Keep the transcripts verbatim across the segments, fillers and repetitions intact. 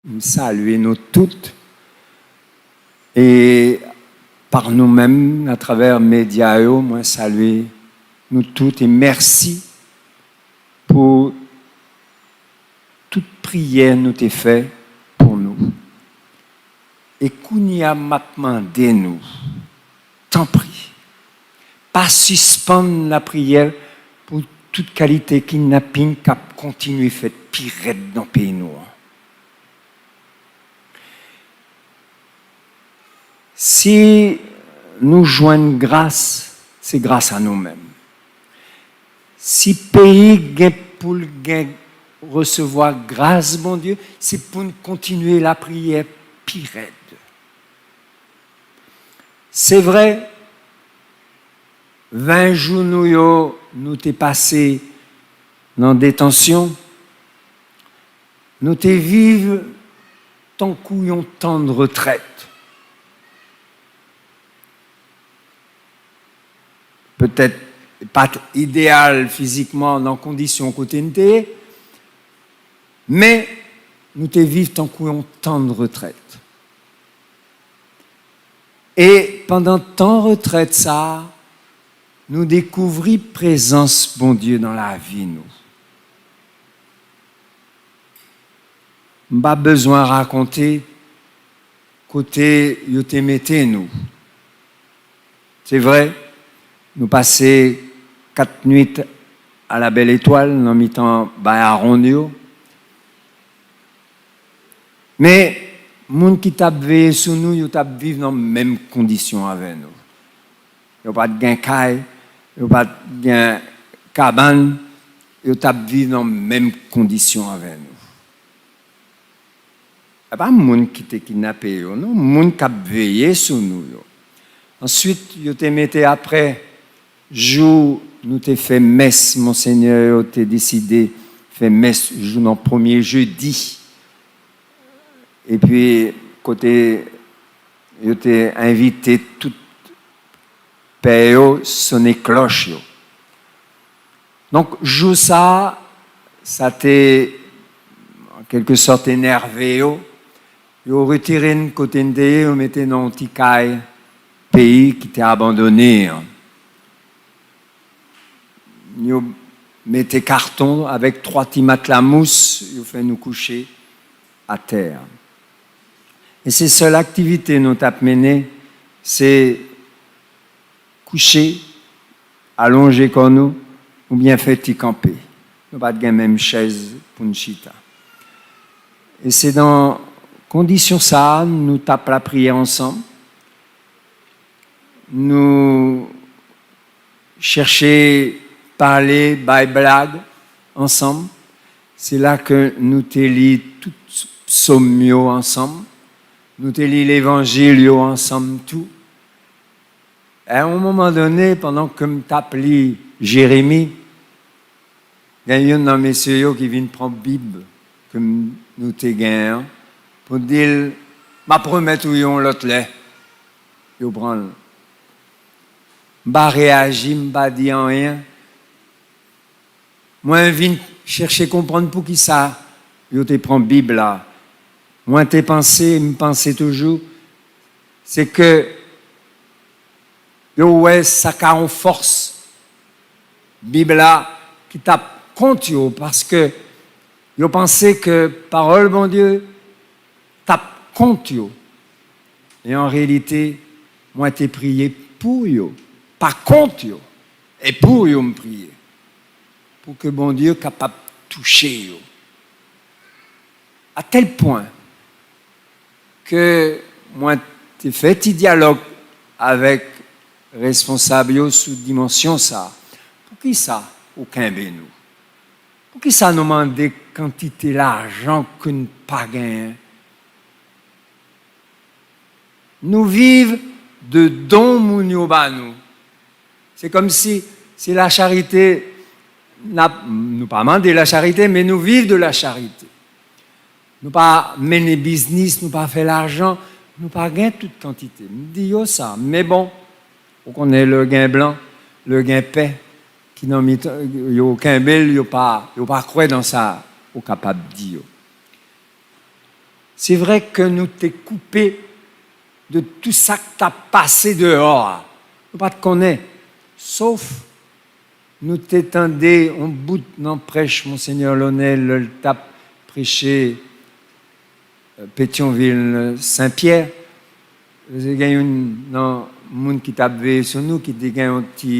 M salye nou tout. E pa nou menm, atravè medya yo, mwen salye nou tout e mèsi pou tout priyè nou te fè pou nou. E kounye a, m ap mande nou, tanpri, pa sispann lapriyè pou tout kalite kidnaping k ap kontinye fèt pi rèd nan peyi nou an. Si nou jwenn gras, se gras a nou menm. Si peyi gen pou l gen resevwa gras Bondye, se pou n kontinye lapriyè pi rèd. Se vre, ven jou nou yo, nou te pase nan detansyon, nou te viv tankou yon tann retrèt. Petèt pa t ideyal fizikman nan kondisyon kote n te ye, men nou te viv tankou yon tann retrèt. E pandan tan retrèt sa a, nou dekouvri prezans Bondye nan lavi nou. M pa bezwen rakonte kote yo te mete nou. Se vre, nou pase kat nwit a la bèl etwal nan mitan bay awonn yo. Men, moun ki t ap veye sou nou, yo t ap viv nan menm kondisyon avè nou. Yo pa t gen kay, yo pa t gen kabann, yo t ap viv nan menm kondisyon avè nou. E pa moun ki te kidnape yo, non, moun k ap veye sou nou yo. Answit, yo te mete apre jou nou te fè mès, Monsenyè yo te deside fè mès jou nan premye jedi. Epi, kote yo te envite tout pè yo, sone klòch yo. Donk, jou sa a, sa te, an kèlke sòt, enève yo. Yo retire n kote n te ye, yo mete n nan yon ti kay peyi ki te abandone an. Yo mete katon avèk twa ti matla mous, yo fè nou kouche atè. E se sèl aktivite nou t ap mennen, se kouche, alonje kò nou, oubyen fè ti kanpe. Nou pa t gen menm chèz pou n chita. E se nan kondisyon sa a, nou t ap lapriyè ansanm. Nou chèche pale, bay blag ansanm. Se la ke nou te li tout psòm yo ansanm. Nou te li levanjil yo ansanm tou. A yon moman done, pandan ke m t ap li Jeremi, gen youn nan mesye yo ki vin pran Bib ke m, nou te genyen an, pou di l, "M ap remèt ou yon lòt lè." Yo pran l. M pa reyaji, m pa di anyen. Mwen vin chèche konprann poukisa yo te pran Bib la. Mwen te panse, m panse toujou, se ke yo wè sa ka yon fòs Bib la ki t ap kont yo, paske yo panse ke pawòl Bondye t ap kont yo. E an reyalite, mwen te priye pou yo, pa kont yo. E pou yo m priye. Pou ke Bondye kapab touche yo. A tèl pwen ke mwen te fè ti dyalòg avèk responsab yo sou dimansyon sa a. Poukisa ou kenbe nou? Poukisa nou mande kantite lajan ke n pa genyen? Nou viv de don moun yo ba nou. Se kòmsi se lacharite, n ap, nou pa mande lacharite, men nou viv de lacharite. Nou pa mennen biznis, nou pa fè lajan, nou pa gen tout kantite. M di yo sa, men bon, ou konnen lè gen blan, lè gen pè, ki nan mitan, yo kenbe l, yo pa, yo pa kwè nan sa ou kapab di yo. Se vre ke nou te koupe de tou sa k t ap pase deyò a. Nou pa t konnen, sof nou te tande yon bout nan prèch Monseyè Lonel lè l t ap preche, eh, Petyonvil, Senpyè. Te gen youn nan moun ki t ap veye sou nou ki te gen yon ti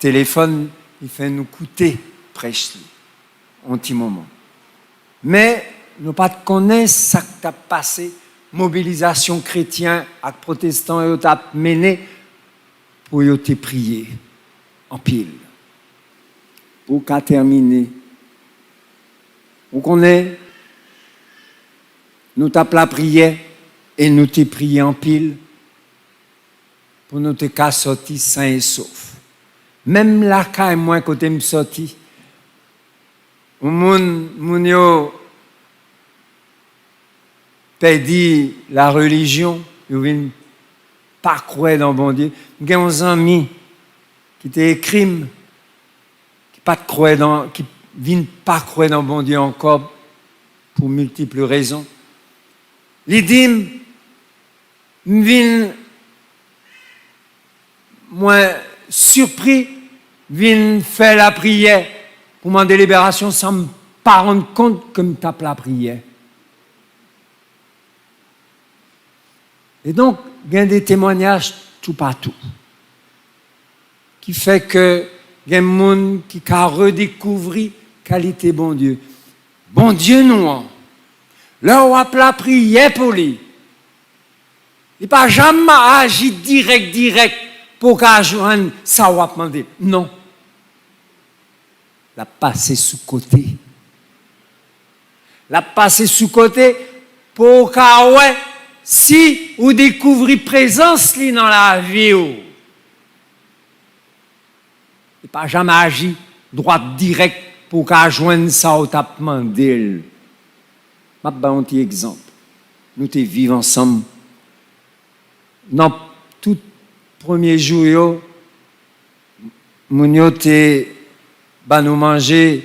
telefòn, li fè nou koute prèch li yon ti moman. Men, nou pa t konnen sa k t ap pase, mobilizasyon kretyen ak pwotestan yo t ap mennen pou yo te priye anpil. Pou w ka tèmine, ou konnen, nou t ap lapriyè e nou te priye anpil pou nou te ka sòti sen e sof. Menm lakay mwen kote m sòti, yon moun, moun yo pèdi la relijyon, yo vin pa kwè nan Bondye. M gen yon zanmi ki te ekri m, ki pa t kwè nan, ki vin pa kwè nan Bondye ankò pou miltip rezon. Li di m, m vin, mwen sipri vin fè lapriyè pou mande liberasyon san m pa rann kont ke m t ap lapriyè. E donk, gen de temwanyaj toupatou ki fè ke gen moun ki ka redekouvri kalite Bondye. Bondye nou an, lè w ap lapriyè pou li, li pa janm aji dirèk, dirèk pou w ka jwenn sa w ap mande. Non. L ap pase sou kote. L ap pase sou kote pou w ka wè si ou dekouvri prezans li nan lavi w. Li pa janm aji dwat dirèk pou w ka jwenn sa w t ap mande l. M ap ba yon ti egzanp. Nou te viv ansanm. Nan tout premye jou yo, moun yo te ba nou manje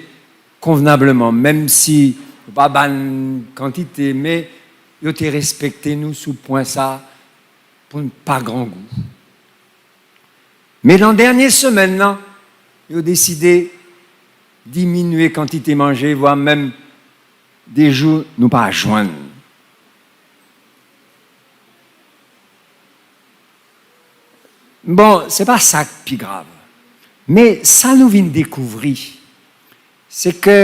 konvnableman, menm si yo pa ba n kantite, men yo te respekte nou sou pwen sa a pou n pa grangou. Men nan dènye semèn nan, yo deside diminye kantite manje, vwa menm de jou nou pa jwenn. Bon, se pa sa k pi grav. Men sa nou vin dekouvri, se ke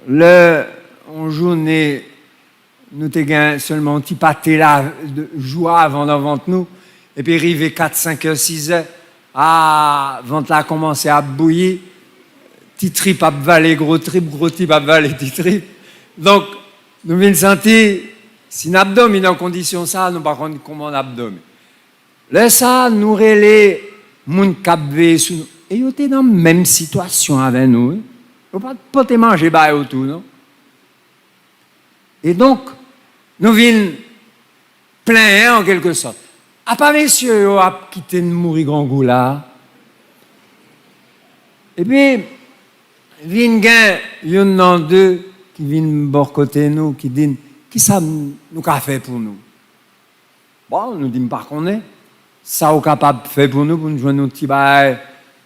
lè yon jounen nou te gen sèlman yon ti pate la, de, jou avan nan vant nou, epi rive kat, senk è, sis è, a, vant la kòmanse ap bouyi, ti trip ap vale gwo trip, gwo trip ap vale ti trip. Donk, nou vin santi, si n ap dòmi nan kondisyon sa, nou pa konn kòman n ap dòmi. Lè sa a, nou rele moun k ap veye sou nou. E yo te nan menm sitiyasyon avè nou, wi. Yo pa t pote manje ba yo tou, non. E donk, nou vin plenyen an kèlke sòt. Apa mesye yo ap kite n mouri grangou la a? Epi, vin gen youn nan de ki vin bò kote nou, ki di n, "Kisa m, nou ka fè pou nou?" Bon, nou di, "M pa konnen. Sa w kapab fè pou nou, pou n jwenn yon ti bagay."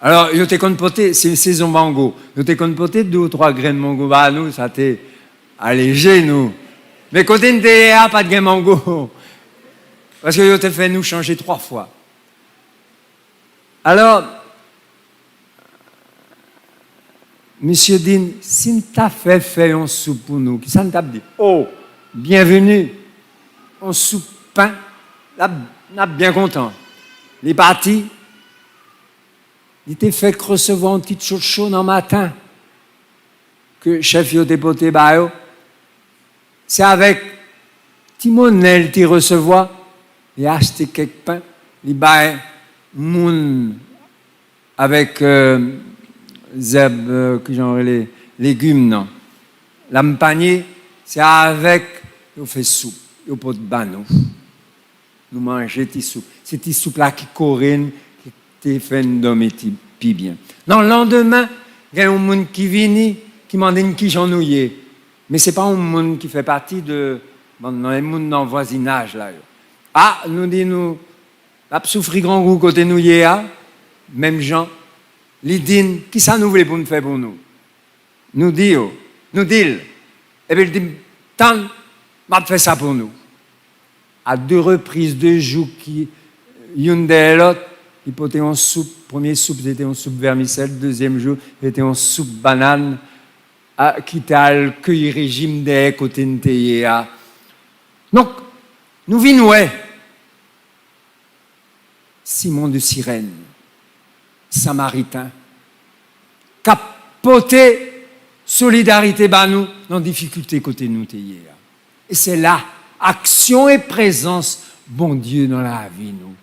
Alò, yo te konn pote, se sezon mango, yo te konn pote de ou twa grenn mango ba nou, sa te aleje nou. Men kote n te ye a, pa t gen mango. Paske yo te fè nou chanje twa fwa. Alò, misye di n, "Si n ta fè, fè yon soup pou nou, kisa n t ap di?" "O, byenveni, yon soup pen, n ap, n ap byen kontan." Li pati, li te fèk resevwa yon ti tchotcho nan maten ke chèf yo te pote ba yo. Se avèk ti monnen l te resevwa, li achte kèk pen, li bay moun avèk, euh, zèb, euh, kijan yo rele, legim nan. Lam panye, se avèk yo fè soup, yo pot ba nou. Nou manje ti soup. Se ti soup la ki kore n, ki te fè n dòmi ti, pi byen. Nan landemen, gen yon moun ki vini, ki mande n kijan nou ye. Men se pa yon moun ki fè pati de bann nan, e moun nan vwazinaj la yo. A, nou di nou, n ap soufri grangou kote nou ye a, menm jan, li di n, kisa nou vle pou n fè pou nou? Nou di yo, nou di l, epi l di m, tann, m ap fè sa pou nou. A de repriz, de jou ki youn dèyè lòt, li pote yon soup. Premye soup, se te yon soup vèmisèl. Dezyèm jou, se te yon soup bannann, a, ki te al keyi rejim dèyè kote n te ye a. Donk, nou vin wè Simon de Sirèn, Samariten, k ap pote solidarite ba nou nan difikilte kote nou te ye a. E se la, aksyon e prezans Bondye nan lavi nou.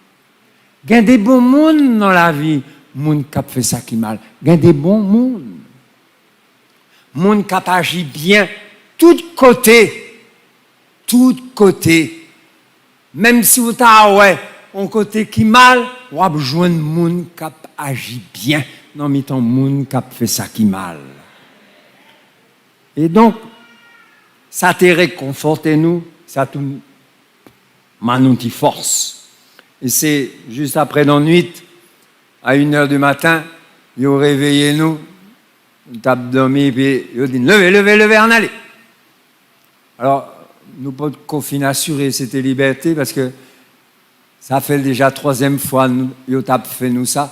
Gen de bon moun nan lavi moun k ap fè sa ki mal. Gen de bon moun. Moun k ap aji byen tout kote. Tout kote. Menm si w ta wè yon kote ki mal, w ap jwenn moun k ap aji byen nan mitan moun k ap fè sa ki mal. E donk, sa te rekonfòte nou, sa tou ban nou ti fòs. E se jis apre nan nwit, a inè de maten, yo reveye nou, nou t ap dòmi, epi yo di n, leve, leve, leve, ann ale. Alò, nou potko fin asire se te libète, paske sa fè l deja twazyèm fwa nou, yo t ap fè nou sa.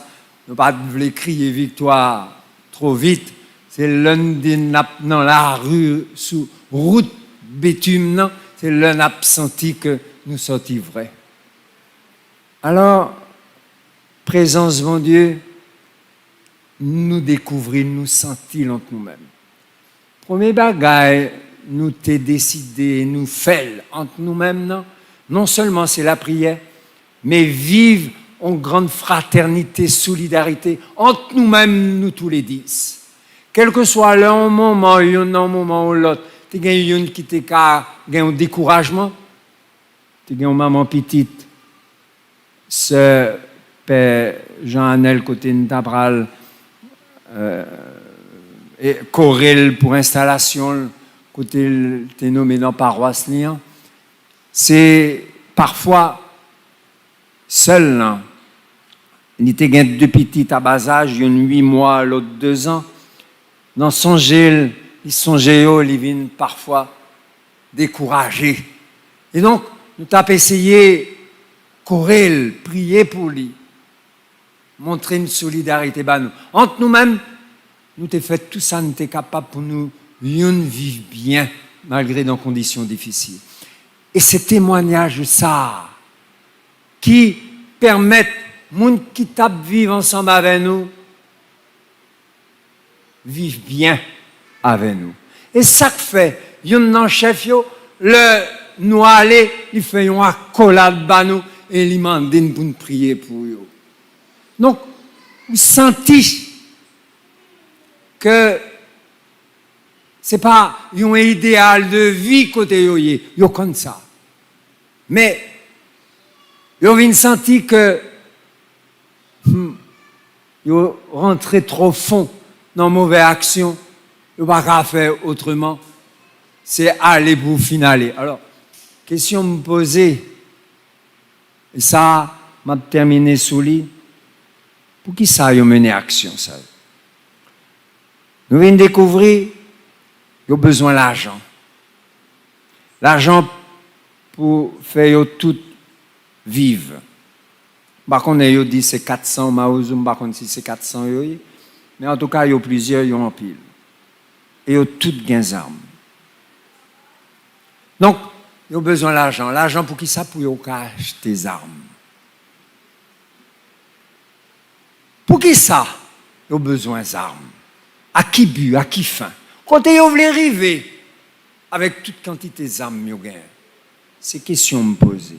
Nou pa t vle kriye viktwa twò vit. Se lè n di n ap nan lari, sou wout bitim nan, se lè n ap santi ke nou sòti vrè. Alò, prezans Bondye, nou dekouvri, nou santi l ant nou menm. Premye bagay nou te deside nou fè l ant nou menm nan, non sèlman se lapriyè, men viv yon grann fratènite, solidarite ant nou menm, nou toulèdis. Kèlkeswa lè yon moman, youn nan yon moman ou lòt, te gen youn ki te ka gen yon dekourajman, te gen yon manman pitit, sè pè Jean Anel, kote n ta pral, euh, e, kore l pou enstalasyon l, kote l te nonmen nan pawas li an. Se pafwa sè l lan, li te gen de pitit a ba zaj, youn uit mwa, lòt dezan. Nan sonje l, li sonje yo, li vin pafwa dekouraje. E donk, nou t ap eseye kore l, priye pou li, montre n solidarite ba nou. Ant nou menm, nou te fè tou sa n te kapab pou nou youn viv byen, malgre nan kondisyon difisil. E se temwayaj sa a ki pèmèt moun ki t ap viv ansanm avè nou viv byen avè nou. E sa k fè youn nan chèf yo, lè nou ale, li fè yon akolad ba nou e li mande n pou n priye pou yo. Donk, ou santi ke se pa yon ideyal de vi kote yo ye, yo konn sa. Men, yo vin santi ke, hmm, yo rantre twò fon nan move aksyon, yo pa ka fè otreman, se ale pou fin ale. Alò, kesyon m poze, e sa, m ap tèmine sou li, poukisa yo mennen aksyon sa yo? Nou vin dekouvri yo bezwen lajan. Lajan pou fè yo tout viv. M pa konnen, yo di se kat san mawozo, m pa konn si se kat san yo ye. Men antouka, yo plizyè, yo anpil. E yo tout gen zam. Donk, yo bezwen lajan. Lajan pou kisa? Pou yo ka achte zam. Poukisa yo bezwen zam? A ki bi? A ki fen? Kote yo vle rive avèk tout kantite zam yo genyen? Se kesyon m poze.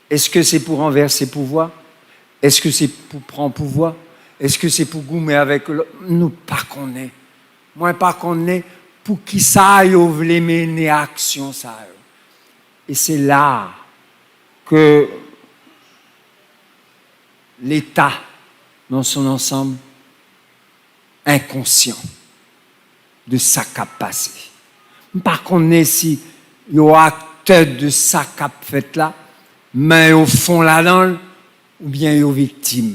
Èske se pou ranvèse pouvwa? Èske se pou pran pouvwa? Èske se pou goumen avèk lòt? Nou pa konnen. Mwen pa konnen poukisa yo vle mennen aksyon sa yo. E se la ke Leta, dans son ensemble, enkonsyan. de sa k ap pase. M pa konnen si yo aktè de sa k ap fèt la, men yo fon ladan l, oubyen yo viktim,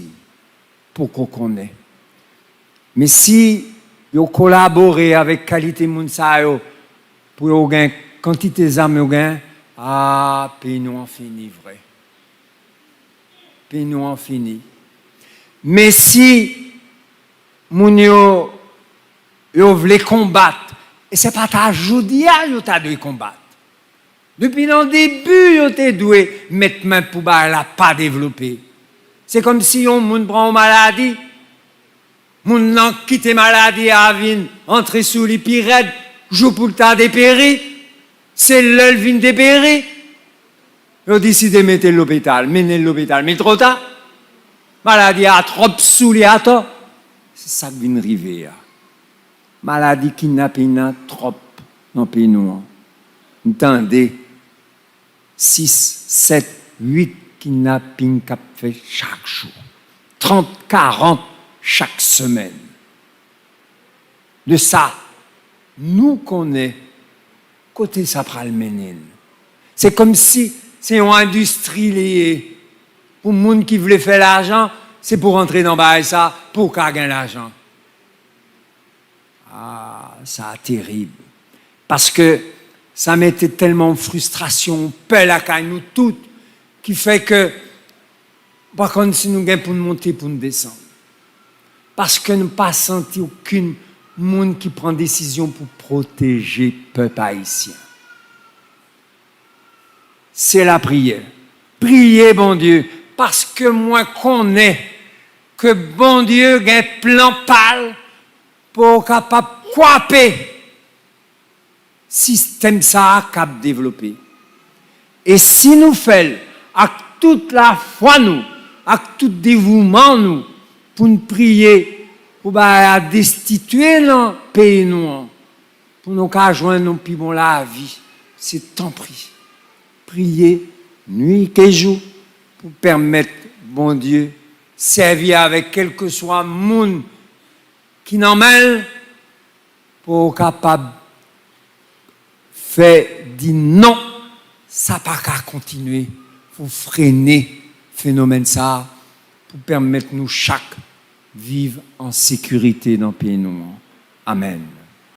poko konnen. Men si yo kolabore avèk kalite moun sa yo pou yo gen kantite zam yo gen, a, peyi nou an fini vre. Peyi nou an fini. Men si moun yo, yo vle konbat, e se pa ta jodi a yo ta dwe konbat. Depi nan debi, yo te dwe met men pou bagay la pa devlope. Se kòmsi yon moun pran yon maladi, moun nan kite maladi a vin antre sou li pi rèd, jou pou l ta deperi, se lè l vin deperi, yo deside mete l lopital, mennen l lopital. Men twò ta, maladi a twòp sou li atò. Se sa k vin rive a. Maladi kidnaping nan twòp nan peyi nou an. M tande sis, sèt, uit kidnaping k ap fèt chak jou. Trant, karant chak semèn. De sa, nou konnen kote sa pral mennen n. Se kòmsi se yon endistri li ye. Pou moun ki vle fè lajan, se pou rantre nan bagay sa, pou w ka gen lajan. A, sa terib. Paske sa mete tèlman fristrasyon, pè lakay nou tout, ki fè ke pa konn si nou gen pou n monte, pou n desann. Paske nou pa santi okenn moun ki pran desizyon pou pwoteje pèp ayisyen. Se lapriyè. Priye Bondye, paske mwen konnen ke Bondye gen plan pa l pou w kapab kwape sistèm sa a k ap devlope. E si nou fè l ak tout lafwa nou, ak tout devouman nou, pou n priye pou bagay a destitye nan peyi nou an, pou nou ka jwenn yon pi bon lavi, se tanpri, priye nwi ke jou pou pèmèt Bondye sèvi avèk kèlkeswa moun ki nan men l pou w kapab fè di non, sa pa ka kontinye, pou frene fenomèn sa a, pou pèmèt nou chak viv an sekirite nan peyi nou an. Amèn.